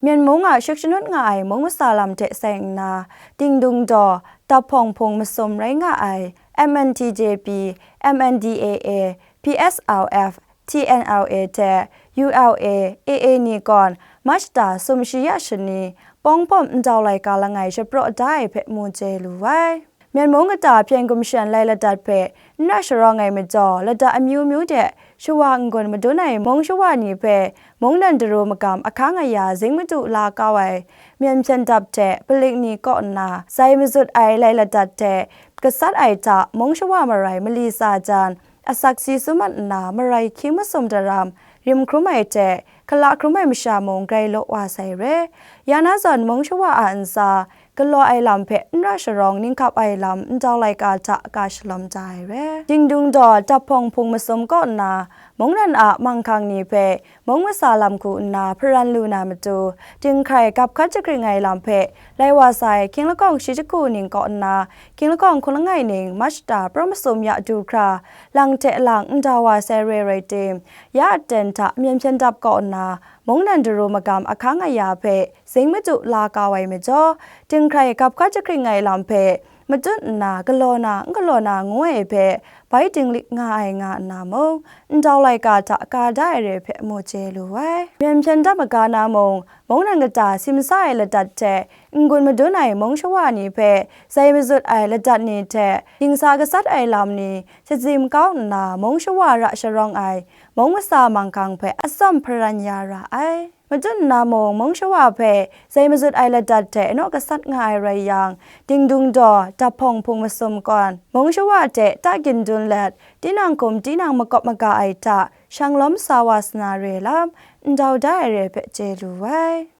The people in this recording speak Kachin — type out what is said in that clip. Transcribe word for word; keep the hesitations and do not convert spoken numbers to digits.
Myen mung a shut shanut nga ai mung masa lam hte seng nna, Dingdung daw, Daphpawng Hpung masum rai nga ai M N T J P, M N D A A, P S R F, T N L A hte U L A, A A ni kawn March da sum shi ya shani, Pawng Pawm ndau laika langai shapraw da ai hpe mu chye lu ai. Myen mung kata hpyen gumshan lai ladat hpe n ra sharawng ai majaw, ladat amyu myu de shawa n-gun madun ai mung shawa ni hpe mungdan daru magam ahkang aya zing madu la kau ai myen hpyen dap hte palik ni kaw nna zai mazut ai lai ladat hte gasat ai hta mung shawa marai mali tsa jan, asak si sum mat nna marai hkying masum daram rim hkrum ai hte, hkala hkrum ai masha mung grai law wa sai re. Ya na zawn mung shawa a ntsa galaw ai lam hpe n ra sharawng ninghkap ai lam ndau laika hta ka shalawm da ai re. Dingdung daw, Daphpawng Hpung masum kaw nna, mungdan a manghkang ni hpe mung masa lam hku nna hparan lu na matu, dinghkrai gap hkat jahkring ai lam hpe lai wa sai hkying lakawng shi jahku ning kaw nna, hkying lakawng hkun langai ning March da praw masum ya du hkra, lang hte lang ndau wa sai re rai tim, ya aten hta myen hpyen dap kaw nna, mungdan daru magam ahkang aya hpe zing madu la kau ai majaw, dinghkrai gap hkat jahkring ai lam hpe matut nna galaw na n galaw na ngu ai hpe bai dinglik nga ai nga nna mung, ndau laika hta ka da ai re hpe mu chye lu ai. Myen hpyen dap maga na mung, mungdan kata simsa ai ladat hte n-gun madun ai mung shawa ni hpe zai mazut ai ladat ni hte dingsa gasat ai lam ni shazim kau nna mung shawa ra sharawng ai mung masa manghkang hpe atsawm hparan ya ra ai. Matut nna mung, mung shawa hpe zai mazut ai ladat hte naw gasat nga ai rai yang, Dingdung daw, Daphpawng Hpung masum kawn, mung shawa hte ta gindun let, tinang hkum tinang makawp maga ai hta shanglawm sa wa sana re lam, ndau da ai re hpe chye lu ai.